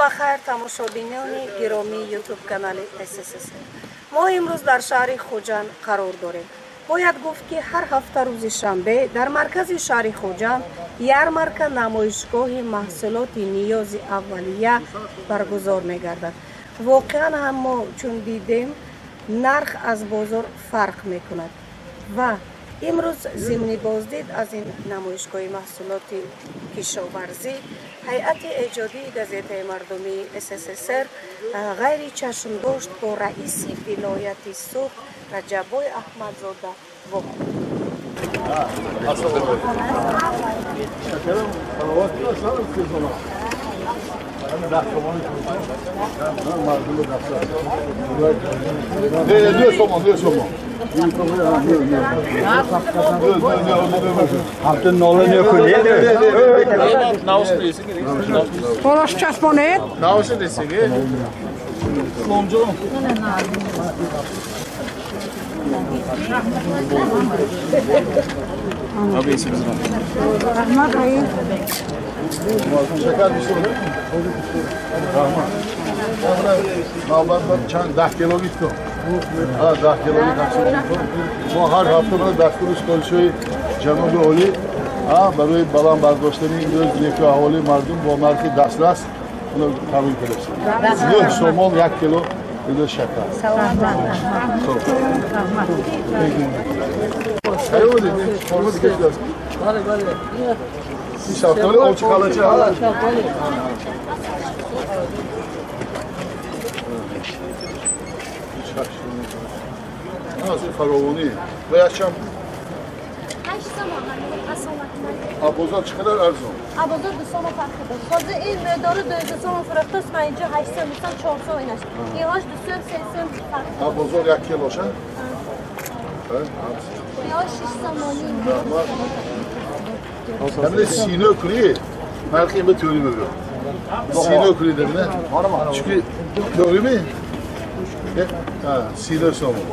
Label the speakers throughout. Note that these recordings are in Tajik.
Speaker 1: Бахайр тамошобинони гиромии YouTube канали СССР. Мо имрӯз дар шаҳри Хуҷанд қарор дорем. Бояд гуфт, ки ҳар ҳафта рӯзи шанбе дар маркази шаҳри Хуҷанд ярмарка намоишгоҳи маҳсулоти ниёзи аввалия баргузор мегардад. Воқеан ҳам мо чун дидем, нарх аз бозор фарқ мекунад ва имрӯз зимни боздид аз ин намоишгоҳи маҳсулоти кишоварзӣ ҳайати эҷодии газетаи мардумии СССР ғайри чашмдошт бо раиси вилояти Суғд Раҷаббой Аҳмадзода вохӯрд.
Speaker 2: Чанд 10 кило битко. 10 кило тақсим. Мо ҳар ҳафта мана дастури супоришҳои ҷаноби олӣ барои баланд бардоштани имрӯз неку аҳолии мардум бо нархи дастрас таъмин кардем. 9 сомон 1 кило имрӯз шакар. Шафтоли овчи қалача. Аз фаровонӣ ва якчанд
Speaker 3: 8 сомон
Speaker 2: бозор чӣ қадар арзон?
Speaker 3: Бозор 2 сомон фарқ дорад. Ҳозир ин дору 2 сомон фурӯхтааст, ман инҷо 8 сом, 4 сом инаш. Инҳош 2 сом, 3 сом фарқ.
Speaker 2: Бозор 1 килоша?
Speaker 3: Инҳош 6 сомонӣ.
Speaker 2: Ҳамин сино кунӣ, нархи ин тӯри мегӯям. Сино кунӣ дедне? Чунки тӯри ми? 39 сомон.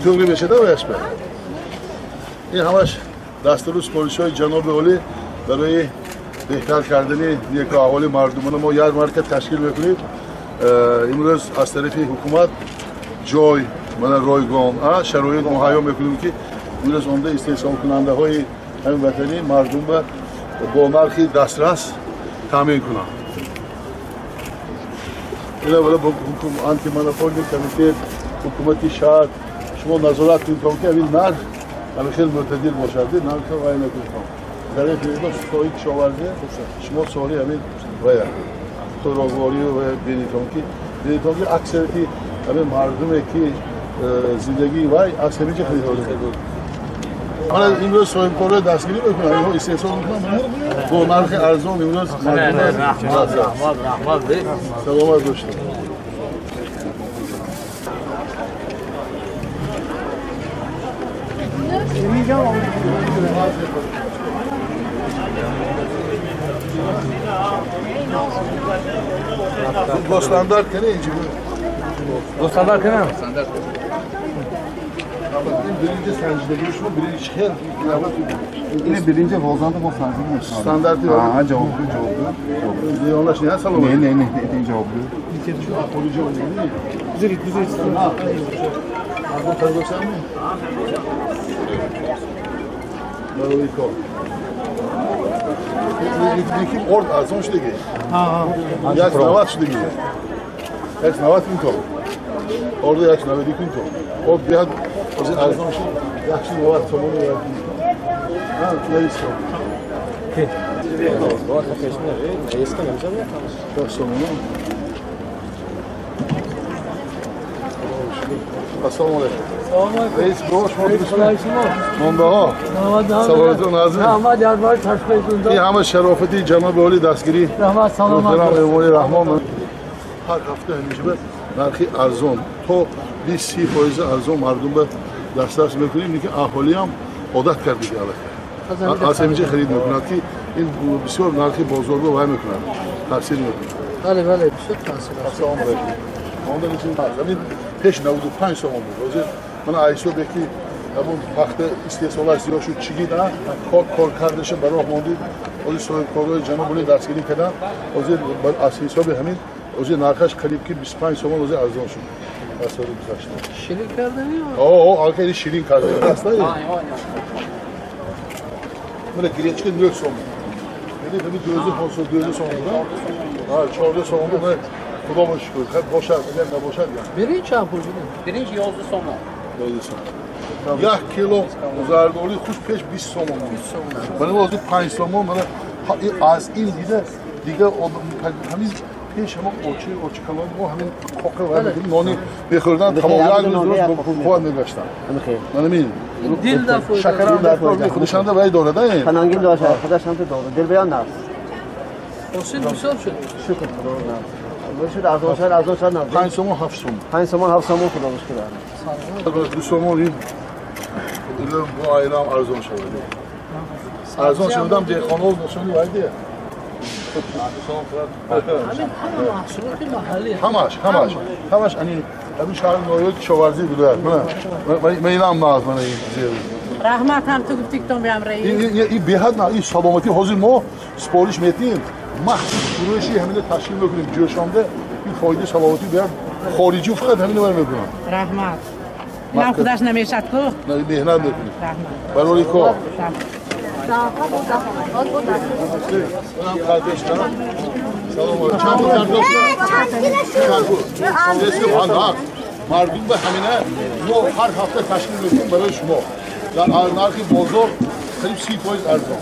Speaker 2: Тӯғри мешада ваяшба? Ин ҳамаш дастуру супоришҳои ҷаноби олӣ барои беҳтар кардани неку аҳволи мардумона мо ярмарка ташкил мекунем. Имрӯз аз тарафи ҳукумат ҷой, мана ройгон, шароит муҳайё мекунем, ки имрӯз омда истеҳсолкунандаҳои ҳамин ватанӣ мардумба бо нархи дастрас таъмин кунанд. Ина вала антимонопольный комитет, ҳукумати шаҳр шумо назорат кунед, ки ҳамин нарх ҳамин хел мӯътадил бошад, нархро вай накунед. Зариф соҳаи кишоварзӣ шумо соҳаи ҳамин вая хӯрокворию ва бинитон, ки аксарияти ҳамин мардуме, ки зиндагии вай аз ҳамин ҷо харидорӣ мекунад. Мана имрӯз соҳибкорро дастгирӣ мекунанд, инҳо истеҳсол мекунанд бо нархи арзон имрӯз мардум. Саломат бошед. Гостандарт кene inci bu?
Speaker 4: Гостандарт кene?
Speaker 2: Birinci sancıda görüşme, birinci her
Speaker 5: Yine birinci Volzan'da bu sancıda
Speaker 2: standartı var.
Speaker 5: Ha, cevaplı.
Speaker 2: Yoldaş ne salonu?
Speaker 5: Ne cevaplı?
Speaker 2: Şu apoloji oldu değil mi?
Speaker 4: Düzelt.
Speaker 2: Bu paradoksal mı? Maroliko. Yeki ord arзон шудагӣ. Як навад шудагӣ. Як навад кун то. Орду як навади кун то. Орд биҳад арзон шуд, як навад сомон як кун то. Ҳа, навис сом. Сомон. Ассалому алайкум. Раис бош, мо мондаҳо. Саломатон назм.
Speaker 4: Раҳмат, ярбор ташкил.
Speaker 2: Ин ҳама шарофати ҷаноби олӣ дастгирӣ.
Speaker 4: Раҳмат, саломат.
Speaker 2: Муҳтарам Эмомалӣ Раҳмон ҳар ҳафта ҳаминҷо нархи арзон то 20-30% арзон мардумба дастрас мекунем, ки аҳолиам одат кардиги аллакай. Аз ҳаминҷо харид мекунад, ки ин бисёр нархи бозорро вай мекунад, таъсир мекунад.
Speaker 4: Бале, бале, бисёр таъсир.
Speaker 2: Ассалому алайкум. Монда ҳамин пеш 95 сомон буд. Ҳозир ман ҳисобе ки ҳамон пахта истеҳсолаш зиёд шуд, чигид, кор кардаша ба роҳ мондид, ҳозир соҳибкорҳои ҷаноб оли дастгирӣ карданд. Ҳозир аз ҳисоби ҳамин ҳозир нархаш қариб ки 25 сомон ҳозир арзон шуд аз соли гузашта.
Speaker 4: Ширин кардани?
Speaker 2: Аллакай ширин кардани. Аст на? Мана гречка 9 сомон. Яъне ҳамин 12 сомон буда. 14 сомон буда. Худо ба шукр. Хай бошад, агар набошад я.
Speaker 4: Биринҷ чанд пул буда?
Speaker 6: Биринҷ 11 сомон.
Speaker 2: 11 сомон. 1 кило зардолуи хушк пеш 20 сомон. Мана ҳозир 5 сомон. Мана аз ин дида дига ҳамин пеш ҳама очи калон мо ҳамин қоқа ва нони мехӯрданд, тамом як рӯз дуруст бо қувват мегаштанд. Мана мин
Speaker 4: дил да фоида.
Speaker 2: Шакарам дар кор худашанда вай дорад, э?
Speaker 5: Панангил дошт, худашанда дорад. Дил баён наст.
Speaker 4: Ҳосил бисёр шуд.
Speaker 5: Шукр Худо наст. Шуд аз он шаҳр, аз он шаҳр наст.
Speaker 2: 5 сомон, 7 сомон.
Speaker 5: 5 сомон, 7 сомон Худо шукр.
Speaker 2: 2 сомон ин бо айрам арзон шуд. Арзон шудам деҳқонҳо ношони вай дия.
Speaker 4: Ҳамин ҳама маҳсулоти маҳаллӣ.
Speaker 2: Ҳамаш ани ҳамин шаҳри ноҳияи кишоварзӣ вилоят. Мана инам нағз, мана ин зер.
Speaker 7: Раҳмат ҳам ту гуфтӣ ки биям раис.
Speaker 2: Ин беҳад на, ин саломатӣ ҳозир мо супориш метиҳем. Махсус фурӯши ҳамина ташкил мекунем ҷӯшонда. Ин фоидаи саломатӣ беҳад хориҷӣ фақат ҳамина вай мекунанд.
Speaker 7: Раҳмат. Инам худаш намешад ку?
Speaker 2: Меҳнат мекунем.
Speaker 7: Раҳмат.
Speaker 2: Барои кор. Мардум ба ҳамина мо ҳар ҳафта ташкил мекунем барои шумо. Дар нархи бозор қариб 30% арзон.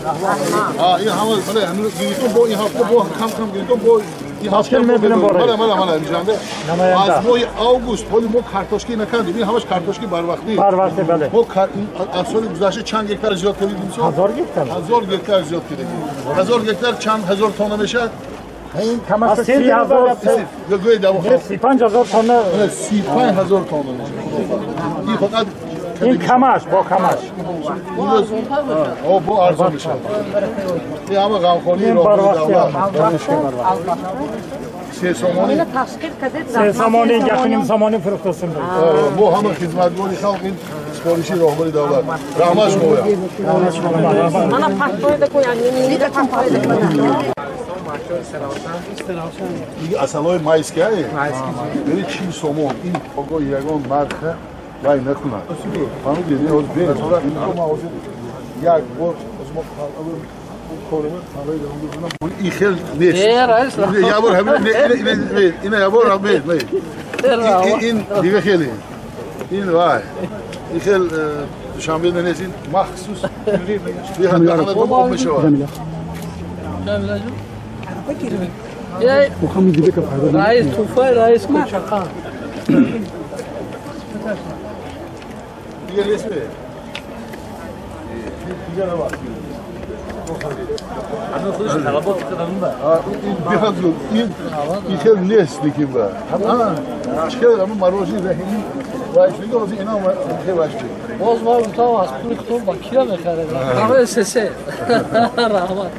Speaker 2: Ин ҳама ҳамин гирифтон бо ин ҳафта бо кам кам гирифтон бо ин ҳафта мана мана мана инҷанда аз моҳи август ҳоли мо картошка накардем. Ин ҳамаш картошки барвақтӣ.
Speaker 8: Барвақтӣ, бале.
Speaker 2: Мо аз соли гузашта чанд гектар зиёд кардем имсол?
Speaker 8: 1000 гектар.
Speaker 2: 1000 гектар зиёд кардем. 1000 гектар чанд ҳазор тонна мешавад?
Speaker 8: Ин камаш 30000 35000 тонна.
Speaker 2: 35000 тонна мешавад. Ин фақат
Speaker 8: ин камаш бо камаш.
Speaker 2: Бо арзон мешавад. Ин ҳама ғамхории роҳбари давлат. 3 сомонӣ.
Speaker 8: 3 сомонӣ, 1.5 сомонӣ фурӯхтасем.
Speaker 2: Мо ҳама хизматгори халқ ин супориши роҳбари давлат. Раҳмат шумоям.
Speaker 7: Мана пахтоида кунам, нида пахтоида кунам.
Speaker 2: Ин асалҳои майскӣ ае? Бери 40 сомон. Ин огоҳ ягон нарха вай накунад. Фаҳмидед? Ин ҳозир бе. Ин мо ҳозир як бор мо ин хел нест. Як бор ҳамин ина як бор ҳамин ин дига хеле. Ин вай. Ин хел душанбе нест. Ин махсус беҳад мешавад.
Speaker 4: Раис туфай, раис кӯчақа.
Speaker 2: Дига нест ме? Дига набад. Беҳад зуд. Ин хел нест лекин ба. Чӣ ҳамин марожи раҳимӣ вайш дига ҳозир инам хел вайш дига.
Speaker 4: Боз ма гуфтам аз пули худам ба кира мехарем. Ҳама СС. Раҳмат.